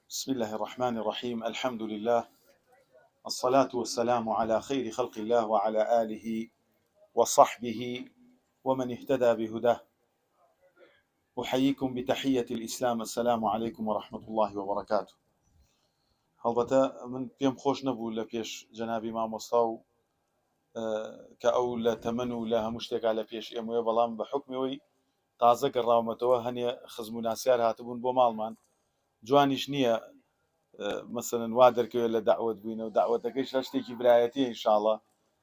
بسم الله الرحمن الرحيم الحمد لله الصلاة والسلام على خير خلق الله وعلى آله وصحبه ومن اهتدى بهداه أحييكم بتحية الإسلام السلام عليكم ورحمة الله وبركاته هەڵبەتە من پێم خۆش نەبوو لە پێش جەنابی مامۆستا و کە ئەو لە تەمەن و لە هەموو شتێکا لە پێش ئێمەیە بەڵام بە حوکمی ئەوەی تازە گەڕاومەتەوە هەنێ خزم و ناسیار هاتبوون بۆ ماڵمان جوانیش نییە مەسەلەن وا دەرکەوێت لە دەعوەت بووینە و دەعوەتەکەیش هەر شتێکی برایەتیە ئینشاڵڵا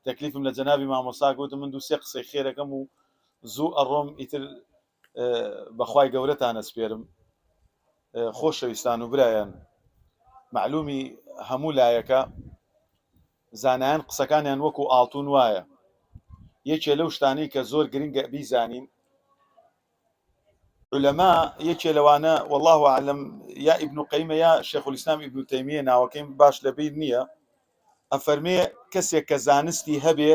تەکلیفم لە جەنابی مامۆستا گوتم من دوو سێ قسەی خێرەکەم و زوو ئەڕۆم ئیتر بەخوای گەورەتان ئەسپێرم خۆشەویستان و برایان معلومی هەموو لایەکە زانایان قسەکانیان وەکو ئاڵتون وایە یەکێ لەو شتانەی کە زۆر گرنگە بیزانین علەما یەکێ لەوانە والله اعلم یا ابن قەیمە یا شێخ الاسلام ابن تەیمیە ناوەکەیم باش لەبیر نییە ئەفەرمێ کەسێک کە زانستی هەبێ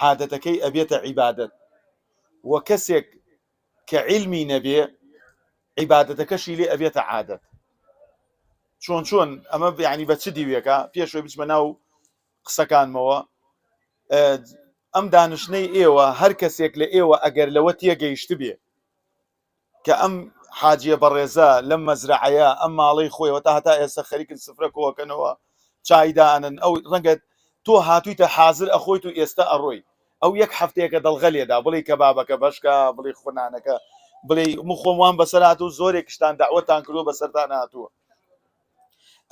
عادەتەکەی ئەبێتە عیبادەت و کەسێک کە عیلمی نەبێ عیبادەتەکەشی لێ ئەبێتە عادەت چۆن چۆن ئەمە یعنی بە چ دیوێکە پێشەوەی بچمە ناو قسەکانمەوە ئەم دانیشتنەی ئێوە هەر کەسێک لە ئێوە ئەگەر لەوە تێگەیشت بێ کە ئەم حاجیە بەڕێزە لەم مەزرعەیە ئەم ماڵەی خۆیەوە تا هەتا ئێستا خەریکن سفرە کۆکەنەوە چای دانن ئەو ڕەنگە تۆ هاتوویتە حازر ئەخۆیت و ئێستا ئەڕۆی ئەو یەک هەفتەیەکە دەڵغە لێدا بڵێ کەبابەکە بەشکە بڵێ خۆنانەکە بڵێ من خۆم وام بەسەر هاتوو زۆرێکشتان داوەتان کردووە بەسەرتان هاتووە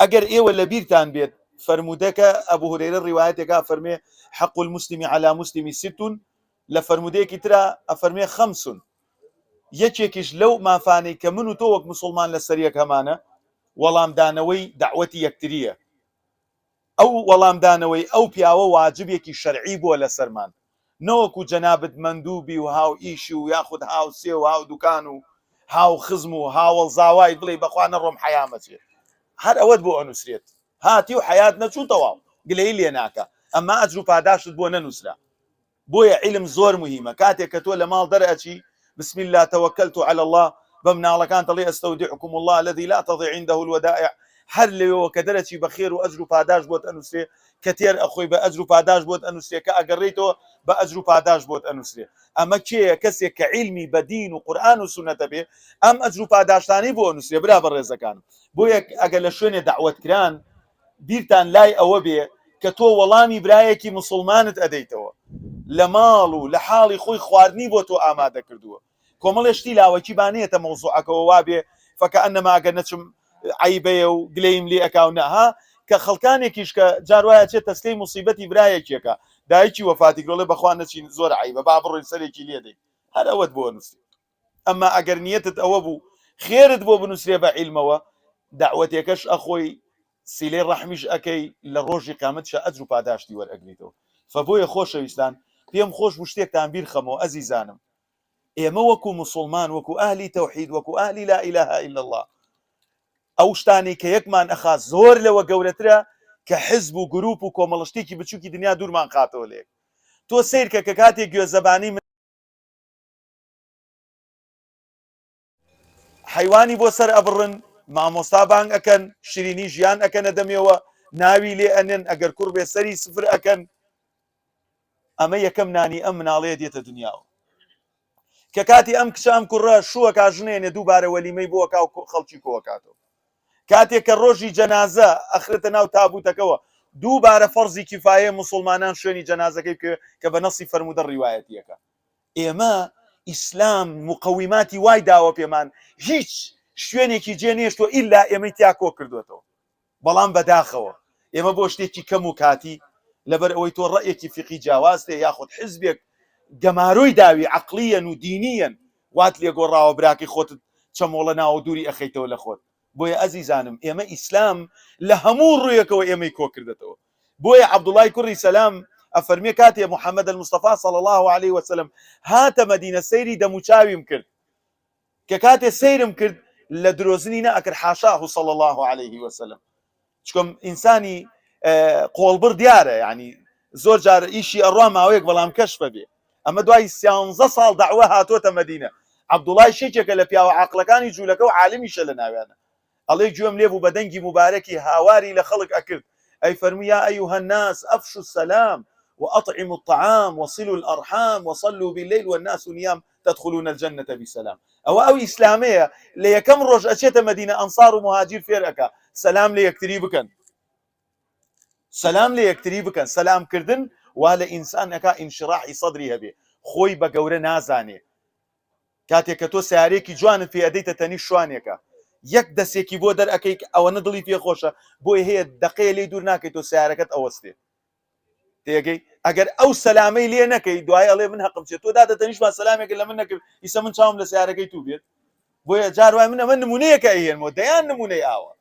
ئەگەر ئێوە لە بیرتان بێت فەرموودەکە ئەبو هورەیرە ڕیوایەتێکا فەرمێ حق المسلم على مسلم ست لە فەرموودەیەکی ترا ئەفەرمێ خمس یەکێکیش لەو مافانەی کە من و تۆ وەک مسوڵمان لەسەر یەک هەمانە وەڵامدانەوەی دەعوەتی یەکترییە ئەو وەڵامدانەوەی ئەو پیاوە واجبێکی شەرعی بووە لەسەرمان نەوەکو جەنابت مەندوبی و هاو ئیشی و یاخود هاوسێ و هاو دوکان و هاو خزم و هاوەڵ زاوای بڵێی بەخوا نەڕۆم حەیام ئەچێ هەر ئەوەت بۆ ئەنوسرێت هاتی و حەیات نەچوو تەواو گلەیی لێ ناکا ئەمما ئەجر و پاداشتت بۆ نەنوسرا بۆیە عیلم زۆر موهیمە کاتێک کە تۆ لە ماڵ دەرئەچی بسم اللە توکلت علی اللە بە مناڵەکانت ئەڵێی استودعکم اللە الذی لا تضیع عنده الودائع هەر لەوێوە کە دەرەچی بە خێر و ئەجر و پاداش بۆت ئەنوسرێ کە تێر ئەخۆی بە ئەجر و پاداش بۆت ئەنوسرێ کە ئەگەڕێیتەوە بە ئەجر و پاداش بۆت ئەنوسرێ ئەمە کێیە کەسێک کە عیلمی بە دین و قورئان و سوننەتە بێ ئەم ئەجر و پاداشتانەی بۆ ئەنوسرێ برا بەڕێزەکانم بۆیە ئەگەر لە شوێنێ دەعوەت کران بیرتان لای ئەوە بێ کە تۆ وەڵامی برایەکی موسڵمانت ئەدەیتەوە لە ماڵ و لە حاڵی خۆی خواردنی بۆ تۆ ئامادە کردووە کۆمەڵێ شتی لاوەکی با نەیەتە مەوزوعەکەوە وابێ فەکەئەنەما ئەگەر نەچم عەیبەیە و گلەییم لێ ئەکا و نە ها کە خەڵکانێکیش کە جار وایە چێ تەسلەی موسیبەتی برایەکیەکە دایکی وەفاتی کرد ئەڵێ بەخوا نەچین زۆر عەیبە با بڕۆین سەرێکی لێ دەین هەر ئەوەت بۆ ئەنووسرێ ئەمما ئەگەر نیەتت ئەوە بوو خێرت بۆ بنووسرێ بە عیلمەوە دەعوەتێکەش ئەخۆی سیلەی ڕەحمیش ئەکەی لە ڕۆژی قیامەتیشا ئەجر و پاداشتی وەرئەگریتەوە فە بۆیە خۆشەویستان پێم خۆش بوو شتێکتان بیر خەمەوە ئەزیزانم ئێمە وەکو موسڵمان وەکو ئەهلی تەوحید وەکو ئەهلی لا اله الا اللە ئەو شتانەی کە یەکمان ئەخا زۆر لەوە گەورەترە کە حزب و گروپ و کۆمەڵە شتێکی بچوکی دنیا دوورمان خاتەوە لێک تۆ سەیرکە کە کاتێک گوێزەبانی حەیوانی بۆ سەر ئەبڕن، مامۆستا بانگ ئەکەن، شیرینی ژیان ئەکەنە دەمێوە، ناوی لێ ئەنێن، ئەگەر کوڕ بێ سەری سفر ئەکەن. ئەمە یەکەم نانی ئەم مناڵەیە دێتە دنیاوە. کە کاتی ئەم کچە ئەم کوڕە شووەکا ژنێنێ دووبارە وەلیمەی بۆ ئەکا و خەڵکی کۆ ئەکاتەوە. کاتێک کە ڕۆژی جەنازە ئەخرێتە ناو تابوتەکەوە دووبارە فەرزی کیفایەیە موسوڵمانان شوێنی جەنازەکەی بکەوێ کە بە نەسی فەرموودە ڕیوایەتیەکە. ئێمە ئیسلام مقەویماتی وای داوە پێمان هیچ شوێنێکی جێ نێشتوە ئیلا ئێمەی تیا کۆ کردوێتەوە بەڵام بەداخەوە ئێمە بۆ شتێکی کەم و کاتی لەبەر ئەوەی تۆ ڕەئیەکی فیقی جیاواز تێ یاخود حزبێک گەمارۆی داوی عەقڵیەن و دینیەن وات لێ گۆڕاوە براکەی خۆتت چەمۆڵە ناوە دووری ئەخەیتەوە لە خۆت بۆیە ئەزیزانم ئێمە ئیسلام لە هەموو ڕوویەکەوە ئێمەی کۆکردەتەوە بۆیە عەبدوڵای کوڕی سەلام ئەفەرمێ کاتێ محمد المصطفی صلی اللە علیه وسلم هاتە مەدینە سەیری دەموچاویم کرد کە کاتێ سەیرم کرد لە درۆزنی نەئەکرد حاشاه صلی اللە علیه وسلم چکم ئینسانی قۆڵبڕ دیارە یعنی زۆر جار ئیشی ئەڕوا ماوەیەک بەڵام کەشفە بێ ئەمە دوای سیانزە ساڵ دەعوە هاتۆتە مەدینە عەبدوڵای شێکێکە لە پیاوە عاقڵەکانی جوولەکە و عالمیشە لە ناویانە. ئەڵێ گوێم لێ بوو بە دەنگی موبارەکی هاواری لە خەڵک ئەکرد ئەی فەرموو یا ایها الناس افشوا السلام واطعموا الطعام وصلوا الارحام وصلوا باللیل والناس نیام تدخلون الجنة بسلام. ئەوە ئەو ئیسلامەیە لە یەکەم ڕۆژ ئەچێتە مەدینە ئەنسار و موهاجیر فێر ئەکا سەلام لە یەکتری بکەن سەلام لە یەکتری بکەن سەلام کردن وا لە ئینسان ئەکا ئینشراحی سەدری هەبێ خۆی بە گەورە نازانێ کاتێک کە تۆ سیارێکی جوانت پێ ئەدەیتە تەنی شوانێکە یەک دەسێکی بۆ دەرئەکەی ئەوەنە دڵی پێ خۆشە بۆی هەیە دەقەیە لێی دوور ناکەی تۆ سیارەکەت ئەوەستێ تێگەی ئەگەر ئەو سەلامەی لێ نەکەی دوای ئەڵێ من هەقم چێت تۆ دادە تەنیشمان سەلامێکە لە من نەکرد ئیسە من چاوم لە سیارەکەی تو بێت بۆیە جار وای من ئەمە نمونەیەکە ئەیهێنمەوە دەیان نمونەی ئاوا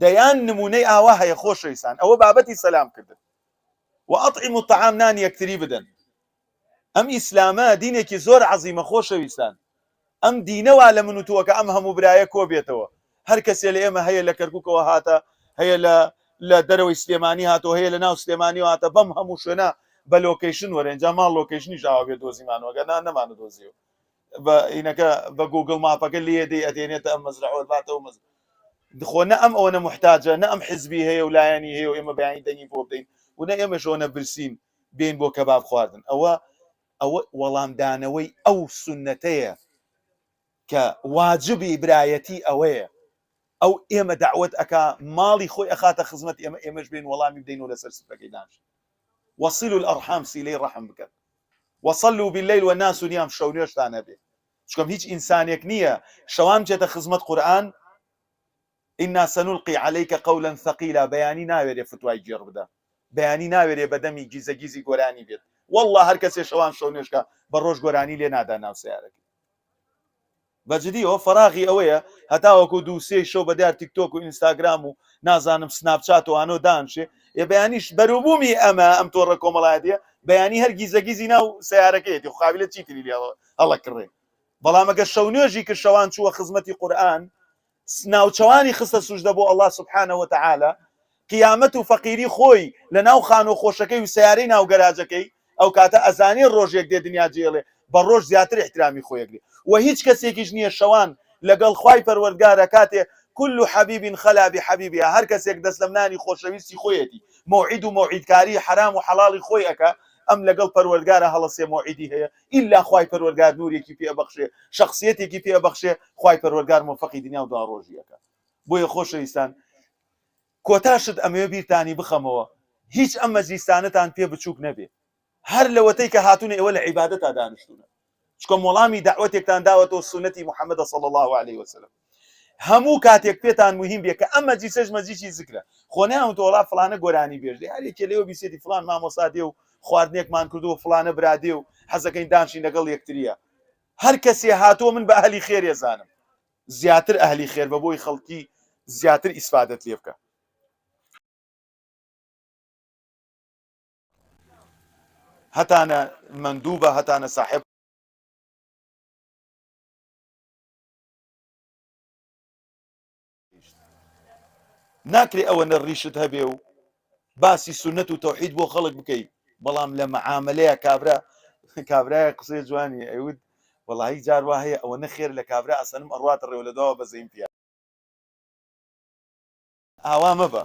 دەیان نمونەی ئاوا هەیە خۆشەویستان ئەوە بابەتی سەلام کردن و ئەطعم الطعام نان یەکتری بدەن ئەم ئیسلامە دینێکی زۆر عەزیمە خۆشەویستان ئەم دینە وا لە من و تۆ کە ئەم هەموو برایە کۆ بێتەوە هەر کەسێ لە ئێمە هەیە لە کەرکوکەوە هاتە هەیە لە لە دەرەوەی سلێمانی هاتەوە هەیە لە ناو سلێمانی هاتە بەم هەموو شوێنە بە location وەرە اینجا ماڵ location یش ئاوا بێ دۆزیمانەوە گەر نا نەمانە دۆزیەوە بە ئینەکە بە Google Map ەکە لێ دەی ئەتێنێتە ئەم مەزرعەوە باتەوە مەز خۆ نە ئەم ئەوەنە محتاجە نە ئەم حزبی هەیە و لایەنی هەیە و ئێمە بەیانی دەنگی بۆ بدەین و نە ئێمەش ئەوەنە برسین بێین بۆ کەباب خواردن ئەوە ئەوە وەڵامدانەوەی ئەو سونەتەیە کە واجبی برایەتی ئەوەیە ئەو ئێمە دەعوەت ئەکا ماڵی خۆی ئەخاتە خزمەت ئێمە ئێمەش بێن وەڵامی بدەین و لەسەر سفرەکەی دانشین وصلوا الارحام سیلەی ڕەحم بکەن وصلوا بالليل والناس نیام شەو نوێژتان هەبێ چکەم هیچ ئینسانێک نییە شەوان بچێتە خزمەت قورئان انا سنلقی علیک قولا ثقیلا بەیانی ناوێرێ فتوای گێڕ بدا بەیانی ناوێرێ بەدەمی گیزە گیزی گۆرانی بێت واللە هەر کەسێ شەوان شەو نوێژکا بە ڕۆژ گۆرانی لێ نادا ناو سەیارەکەی بەجدی ئەوە فەراغی ئەوەیە هەتاوەکو دوو سێی شەو بە دیار تیکتۆک و ئینستاگرام و نازانم سناپچات و ئانۆ دانشێ ئێ بەیانیش بەروبوومی ئەمە ئەم تۆڕە کۆمەڵایەتیە بەیانی هەر گیزە گیزی ناو سەیارەکەیەتی خو قابلە چیتری لێ هەڵەکڕێ بەڵام ئەگەر شەو نوێژی کرد شەوان چووە خزمەتی قورئان ناوچەوانی خستە سوجدە بۆ اللە سبحانە وتعالی قیامەت و فەقیری خۆی لە ناو خانوە خۆشەکەی و سەیارەی ناو گەراجەکەی ئەو کاتە ئەزانێ ڕۆژێک دێ دنیا جێڵێ بە ڕۆژ زیاتر احترامی خۆی ئەگرێ وە هیچ کەسێکیش نییە شەوان لەگەڵ خوای پەروەردگارە کاتێ كل حبيب خلا بحبيبها هەر کەسێک دەستلەمنانی خۆشەویستی خۆیەتی مەوعید و مەوعیدکاری حەرام و حەڵاڵی خۆی ئەکا ئەم لەگەڵ پەروەردگارە هەڵەسێ مەوعیدی هەیە ئیلا خوای پەروەردگار نورێکی پێ ئەبەخشێ شەخسیەتێکی پێ ئەبەخشێ خوای پەروەردگار مۆفەقی دنیا و دواڕۆژی ئەکا بۆیە خۆشەویستان کۆتا شت ئەمەوێ بیرتانی بخەمەوە هیچ ئەم مەجلیسانەتان پێ بچووک نەبێ هەر لەوەتەی کە هاتوونە ئێوە لە عیبادەتا دانیشتوونە چکە وەڵامی دەعوەتێکتان داوەتەوە سونەتی محەممەدە صلی الله علیه وسلم هەموو کاتێک پێتان مهم بێ کە ئەم مەجلیسەش مەجلیسی زکرە خۆ نەیان وتووە وەڵا فڵانە گۆرانی بێژ دێ هەر یەکێ لێوە بیسێتی فڵان مامۆستا دێ و خواردنێکمان کردووە فڵانە برا دێ و حەزەکەین دانشین لەگەڵ یەکتریە هەر کەسێ هاتووە من بە ئەهلی خێرێ زانم زیاتر ئەهلی خێر بە بۆی خەڵکی زیاتر ئیسفادەت لێ بکە. هەتانە مەندوبە هەتانە ساحێب. ناکرێ ئەوەنە ڕیشت هەبێ و باسی سونەت و تەوحید بۆ خەڵک بکەی بەڵام لە مەعاملەیە کابرا کابرایە قسەی جوانی ئەیوت وەڵی جار وا هەیە ئەوە نەخێر لە کابرا ئەسەنم ئەڕواتە ڕێوە لە دواوە بەزەیم پیا ئاوا مەبە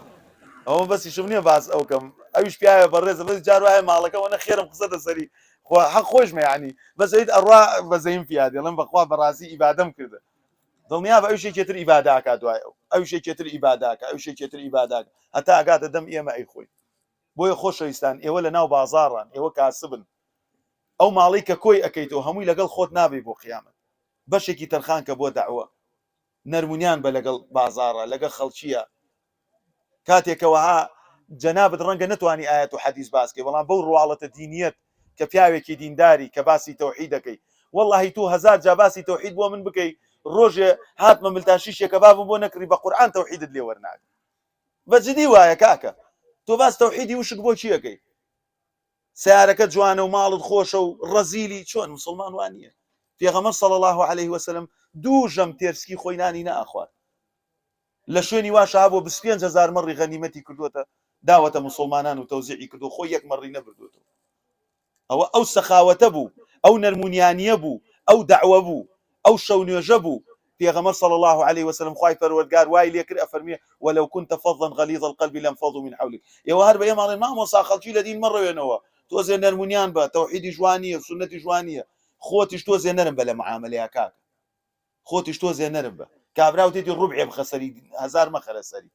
ئەوە بەسیشم نییە باس ئەو کەم ئەویش پیاوە بەڕێزە بەس جار وایە ماڵەکە وەنە خێرم قسەتە سەری خوا حەق خۆشمە یعنی بەس ئەویت ئەڕوا بەزەیم پیا دێڵم بەخوا بەڕاستی ئیبادەم کردە دڵنیا بە ئەویش یەکێ تر ئیبادە ئەکا دوای ئەو ئەویش یەکێ تر ئیبادە ئەکا ئەویش یەکێ تر ئیبادە ئەکا هەتا ئەگاتە دەم ئێمە ئەیخۆین بۆیە خۆشەویستان ئێوە لە ناو بازاڕان ئێوە کاسبن ئەو ماڵەی کە کۆی ئەکەیتەوە هەمووی لەگەڵ خۆت نابی بۆ قیامەت بەشێکی تەرخان کە بۆ دەعوە نەرمونیان بە لەگەڵ بازاڕە لەگەڵ خەڵکیە کاتێک کە وەها جەنابت ڕەنگە نەتوانی ئایەت و حەدیس باس کەی بەڵام بەو ڕواڵەتە دینیەت کە پیاوێکی دینداری کە باسی تەوحید دەکەی وەڵاهی تۆ هەزار جا باسی تەوحید بۆ من بکەی ڕۆژێ هاتمە ملتا شیشێ کەبابم بۆ نەکڕی بە قورئان تەوحیدت لێ وەرناگرم بە جدی وایە کاکە تۆ باس تەوحیدی وشک بۆ چی ئەکەی سیارەکە جوانە و ماڵت خۆشە و ڕەزیلی چۆن مسلمان وانە پێغەمبەر صلی الله علیه وسلم دوو ژەم تێرسکی خۆی نانی نەئەخوارد لە شوێنی واشا هەبووە 25 هەزار مەڕی غەنیمەتی کردووەتە داوەتە موسڵمانان و تەوزیعی کردووە خۆی یەک مەڕی نەبردووەتەوە ئەوە ئەو سەخاوەتە بوو ئەو نەرمونیانیە بوو ئەو دەعوە بوو ئەو شەو نوێژە بوو. پێغەمبەر صلی اللە علیە وسلم خوای پەروەردگار وای لێکرد ئەفەرموێ ولو كنت فظا غلیظ القلب لانفضوا من حولک ئێوە هەر بە ئێمە ئەڵێن مامۆستا خەڵکی لە دین مەڕەوێنەوە تۆزێ نەرمونیان بە تەوحیدیش وا نییە سوننەتیش وا نییە خۆتیش تۆزێ نەرم بە لە معامەلەیا کاکە خۆتیش تۆزێ نەرم بە کابرا وتێتی ڕوبعێ بخە سەری هەزار مەخەرە سەری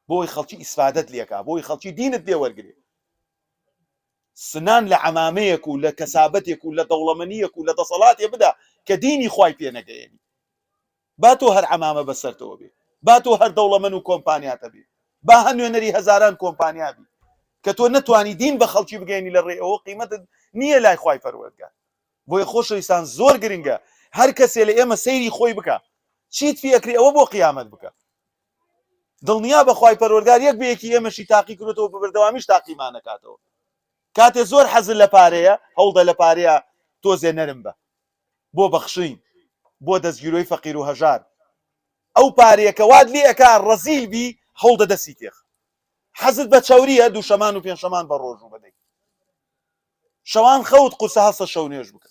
بۆی خەڵکی ئیسفادەت لێکا بۆی خەڵکی دینت لێ وەرگێ سنان لە عەمامەیەک و لە کەسابەتێک و لە دەوڵەمەنییەک و لە دەسەڵاتێ بدا کە دینی خوای پێ نەگەیەنی. با تۆ هەر عەمامە بەسەرتەوە بێ، با تۆ هەر دەوڵەمەن و کۆمپانیاتە بێ، با هەر نوێنەری هەزاران کۆمپانیا بی، کە تۆ نەتوانی دین بە خەڵکی بگەیەنی لە ڕێی ئەوە قیمەتت نییە لای خوای پەروەردگار. بۆیە خۆشەویستان زۆر گرنگە هەر کەسێ لە ئێمە سەیری خۆی بکا چیت پێ ئەکرێ ئەوە بۆ قیامەت بکە. دڵنیا بە خوای پەروەردگار یەک بە یەکی ئێمەشی تاقی کردۆتەوە بە بەردەوامیش تاقیمان ئەکاتەوە کاتێ زۆر حەزت لە پارەیە هەوڵدە لە پارەیە تۆزێ نەرم بە بۆ بەخشین بۆ دەستگیرۆی فەقیر و هەژار ئەو پارەیە کە وات لێ ئەکا ڕەزیل بی هەوڵدە دەستی تێخ حەزت بە چەوریە دووشەمان و پێنجشەمان بە ڕۆژوو بەدەی شەوان خەوت قورسە هەستە شەو نوێژ بکە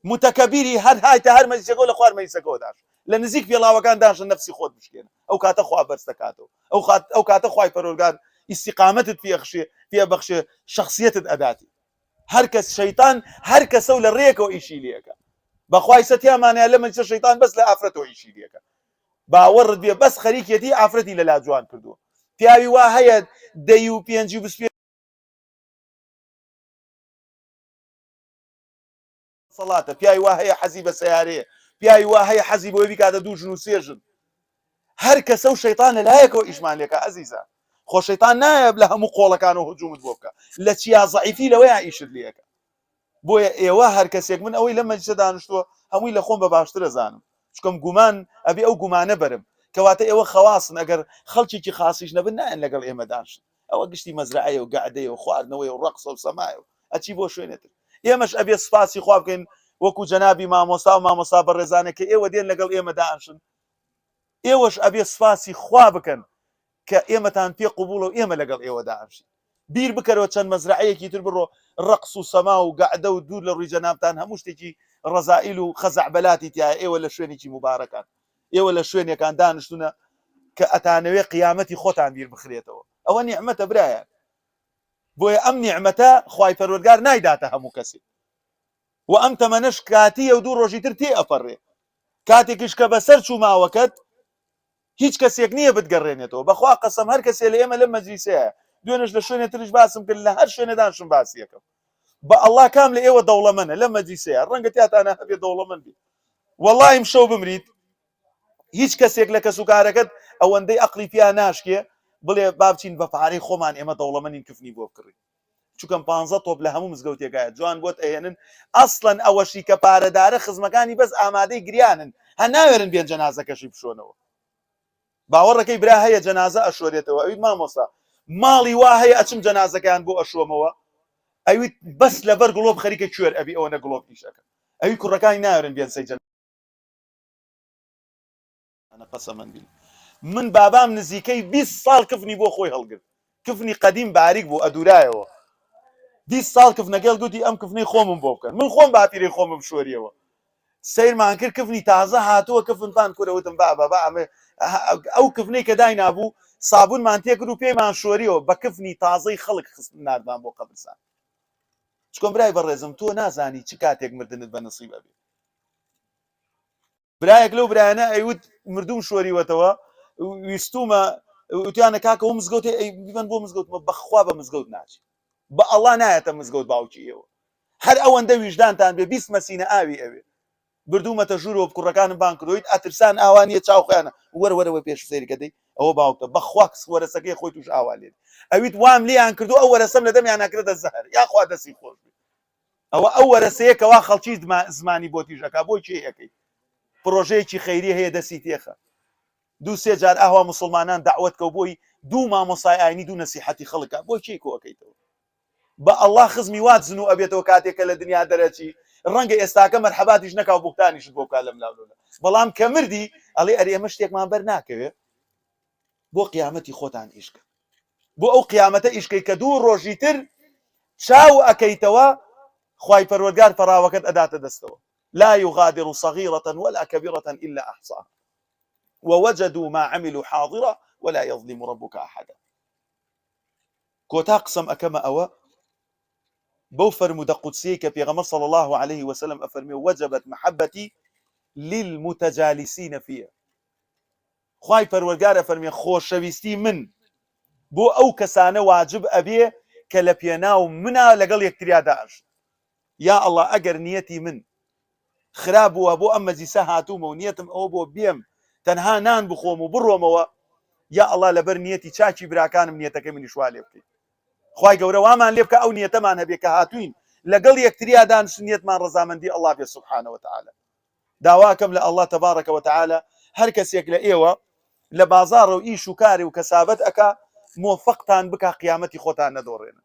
متەکەبیری هەر هایتە هەر مەجلیسەکەو لە خوار مەجلیسەکەوە داش لە نزیک پێڵاوەکان داشە نەفسی خۆت بشکێنە ئەو کاتە خوا بەرز دەکاتەوە ئەو خات ئەو کاتە خوای پەروەردگار ئیستیقامەتت پێخشێ پێ بەخشێ شخصیەتت ئەداتی هەر کەس شەیتان هەر کەسە و لە ڕێکەوە ئیشی لێکە بەخوای سەتیامانە لە مەجلیسە شەیتان بەس لە ئافرەتەوە ئیشی لێکە باوەڕت بێ بەس خەریکێتی ئافرەتی لەلا جوان کردووە پیاوی وا هەیە دەی و پێنجی و بیست دەسەڵاتە پیاوی وا هەیە حەزی بە سەیارەیە پیاوی وا هەیە حەزی بۆی بیکاتە دوو ژن و سێ ژن هەر کەسە و شەیتان لە لایەکەوە ئیشمان لێکا ئەزیزە خۆ شەیتان نایە لە هەموو قۆڵەکان و هجومت بۆ بکە لە چیا زەعیفی لەوەیان ئیشت لێکە بۆیە ئێوە هەر کەسێک من ئەوەی لەم مەجلیسە دانیشتووە هەمووی لە خۆم بە باشترە زانم چکم گومان ئەبێ ئەو گومانە بەرم کەواتە ئێوە خەواسن ئەگەر خەڵکێکی خاسیش نەبن نایەن لەگەڵ ئێمە دانشن ئەوە گشتی مەزرەعەیە و گەعدەیە و خواردنەوەیە و ڕەقسە و سەمایە و ئەچی بۆ شوێنێ تر ئێمەش ئەبێ سپاسی خوا بکەین وەکو جەنابی مامۆستا و مامۆستا بەڕێزانە کە ئێوە دێن لەگەڵ ئێمە دانشن ئێوەش ئەبێ سپاسی خوا بکەن کە ئێمەتان پێ قوبوڵە و ئێمە لەگەڵ ئێوە دانشین بیر بکەرەوە چەند مەزرەعەیەکی تر بڕۆ ڕەقس و سەما و گەعدە و دوور لە ڕووی جەنابتان هەموو شتێکی ڕەزائیل و خەزعبەلاتی تایە ئێوە لە شوێنێکی موبارەکان ئێوە لە شوێنێکان دانیشتونە کە ئەتانەوێ قیامەتی خۆتان بیر بخرێتەوە ئەوە نیعمەتە برایان بۆیە ئەم نیعمەتە خوای پەروەردگار نایداتە هەموو کەسێ و ئەم تەمەنەش کاتیە و دوو ڕۆژی تر تێ ئەپەڕێ کاتێکیش کە بەسەر چوو ماوەکەت هیچ کەسێک نییە بتگەڕێنێتەوە بەخوا قەسەم هەر کەسێ لە ئێمە لەم مەجلیسەیە دوێنێش لە شوێنێ تریش باسم کرد لە هەر شوێنێ دانشم باسی یەکەم بە ئەڵڵا کام لە ئێوە دەوڵەمەنە لەم مەجلیسەیە ڕەنگە تیاتانە هەبێ دەوڵەمەند بێ وەڵا ئیمشەو بمریت هیچ کەسێک لە کەسوکارەکەت ئەوەندەی ئەقلی پیا ناشکێ بڵێ با بچین بە پارەی خۆمان ئێمە دەوڵەمەنین کفنی بۆ بکڕین چکەم پ تۆپ لە هەموو مزگەوتێکایە جوان بۆت ئەهێنن ئەسڵەن ئەوەشی کە پارەدارە خزمەکانی بەس ئامادەی گریانن هە ناوێرن بێن جەنازەکەشی بشۆنەوە باوەڕەکەی برا هەیە جەنازە ئەشۆرێتەوە ئەوی مامۆستا ماڵی وا هەیە ئەچم جەنازەکەیان بۆ ئەشۆمەوە ئەوی بەس لەبەر گڵۆپ خەریکە کوێر ئەبی ئەوەنە گڵۆپ ئیشەکە ئەوی کوڕەکانی ناوێرن بێن سەی جەنازە قەسەمەن بین من بابام نزیکەی 20 ساڵ کفنی بۆ خۆی هەڵگرت کفنی قەدیم باریک بوو ئەدورایەوە 20 ساڵ کفنەکەی هەڵگوتی ئەم کفنەی خۆمم بۆ بکەن من خۆم باپیرەی خۆمم شۆریەوە سەیرمان کرد کفنی تازە هاتووە کفنتان کورە وتم بابە با ئەمە ئەو کفنەی کە داینابوو سابونمان تێکرد و پێیمان شۆریەوە بە کفنی تازەی خەڵک خست ناردمان بۆ قەبرسان چکۆم برای بەڕێزم تۆ نازانی چ کاتێک مردنت بە نسیب ئەبێ برایەک لەو برایانە ئەیوت مردوم شۆریوەتەوە ویستومە وتیانە کاکە ئەو مزگەوتێ ئەی بیبەن بۆ مزگەوتمە بەخوا بە مزگەوت ناچی بە ئەڵا نایەتە مزگەوت باوکی ئێوە هەر ئەوەندە ویژدانتان بێ 20 مەسینە ئاوی ئەوێ بردوومەتە ژوورەوە کوڕەکانم بان کردویت ئەترسان ئاوا نییە چاو خۆیانە وەرە وەرەوە پێش سەیرکە دەی ئەوە باوکتە بەخوا کس وەرەسەکەی خۆی توش ئاوا لێت ئەویت وام لێیان کردو ئەو وەرەسەم لە دەمیان ناکردە زەهر یاخوا دەستی خۆش بێ ئەوە ئەو وەرەسەیە کەوا خەڵکی زمانی بۆ تیژ ئەکا بۆ کێ ئەکەی پرۆژەیەکی خەیری هەیە دەستی تێخە دوو سێ جار ئاوا موسڵمانان دەعوەت کەو بۆی دوو مامۆسای ئاینی دوو نەسیحەتی خەڵکە بۆ کێی کۆ ئەکەیتەوە بە ئەڵڵا خزمی وات زنوو ئەبێتەوە کاتێک کە لە دنیا دەرەچی ڕەنگە ئێستاکە مەرحەباتیش نەکا و بوختانیشت بۆ بکا لەم لاو لەولا بەڵام کە مردی ئەڵێ ئەرێ ئێمە شتێکمان بەر ناکەوێ بۆ قیامەتی خۆتان ئیش کەن بۆ ئەو قیامەتە ئیشکەی کە دوو ڕۆژی تر چاو ئەکەیتەوە خوای پەروەردگار پەڕاوەکەت ئەداتە دەستەوە. لا یغادر صغیرة ولا کبیرة الا احصاها ووجدوا ما عملوا حاضرا ولا یظلم ربک احدا. کۆتا قسەم ئەکەمە ئەوە بەو فەرموودە قودسیەی کە پێغەمبەر صلی اللە علیه وسلم ئەفەرموێ وجبت محبتی للمتجالسین فیه خوای پەروەرگار ئەفەرموێ خۆشەویستی من بۆ ئەو کەسانە واجب ئەبێ کە لە پێناو منا لەگەڵ یەکتریا دائەنشن یا اللە ئەگەر نیەتی من خراپ بووە بۆ ئەم مەجلیسە هاتوومە و نیەتم ئەوە بۆ بێم تەنها نان بخۆم و بڕۆمەوە یا اللە لەبەر نیەتی چاکی براکانم نیەتەکەی منیش وا لێ بکەیت خوای گەورە وامان لێ بکە ئەو نیەتەمان هەبێ کە هاتووین لەگەڵ یەکتریا دانیشتن نیەتمان ڕەزامەندی اللە بێ سبحانە وتعالی داواکەم لە اللە تبارک وتعالی هەر کەسێک لە ئێوە لە بازاڕە و ئیش و کارێ و کەسابەت ئەکا مۆفەقتان بکا قیامەتی خۆتان نەدۆڕێنن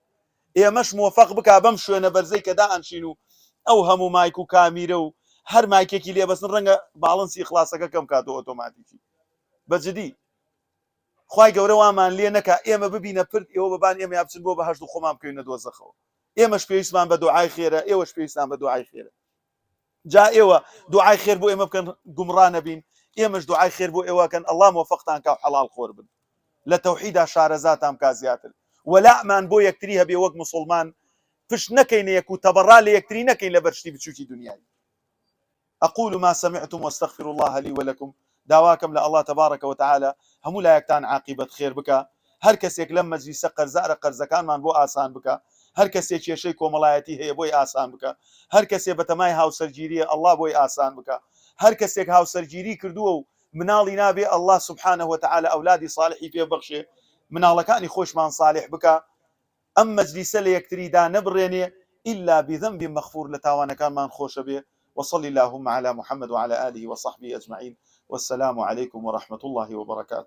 ئێمەش مۆفەق بکا بەم شوێنە بەرزەی کە دائەنشین و ئەو هەموو مایک و کامیرە و هەر مایکێکی لێ بەستن ڕەنگە باڵنسی ئیخلاسەکە کەم کاتەوە ئۆتۆماتیکی بە جدی خوای گەورە وامان لێ نەکا ئێمە ببینە پرد ئێوە بەبان ئێمە یا بچن بۆ بەهەشت و خۆمان بکەوینە دۆزەخەوە ئێمەش پێویستمان بە دوعای خێرە ئێوەش پێویستان بە دوعای خێرە جا ئێوە دوعای خێر بۆ ئێمە بکەن گومڕا نەبین ئێمەش دوعای خێر بۆ ئێوە کەن ئەڵڵا مۆفەقتان کا و حەڵاڵ خۆر بن لە تەوحیدا شارەزاتان بکا زیاتر وەلامان بۆ یەکتری هەبێ وەک مسوڵمان پشت نەکەینە یەک و تەبەڕا لە یەکتری نەکەین لەبەر شتی بچووکی دنیای اقول ما سمعتم واستغفر اللە لی ولکم داواکەم لە اللە تبارک وتعالی هەموو لایەکتان عاقیبەت خێر بکا هەر کەسێک لەم مەجلیسە قەرزارە قەرزەکانمان بۆ ئاسان بکا هەر کەسێ کێشەی کۆمەڵایەتی هەیە بۆی ئاسان بکا هەر کەسێ بەتەمای هاوسەرگیریە اللە بۆی ئاسان بکا هەر کەسێک هاوسەرگیری کردووە و مناڵی نابێ اللە سبحانە وتعالی ئەولادی صالحی پێ بەخشێ مناڵەکانی خۆشمان صالح بکا ئەم مەجلیسە لە یەکتری دانەبڕێنێ الا بذنب مغفور لە تاوانەکانمان خۆشەبێ وصل اللهم علی محمد وعلی آله وصحبه اجمعین والسلام علیکم ورحمة اللە وبرکاته.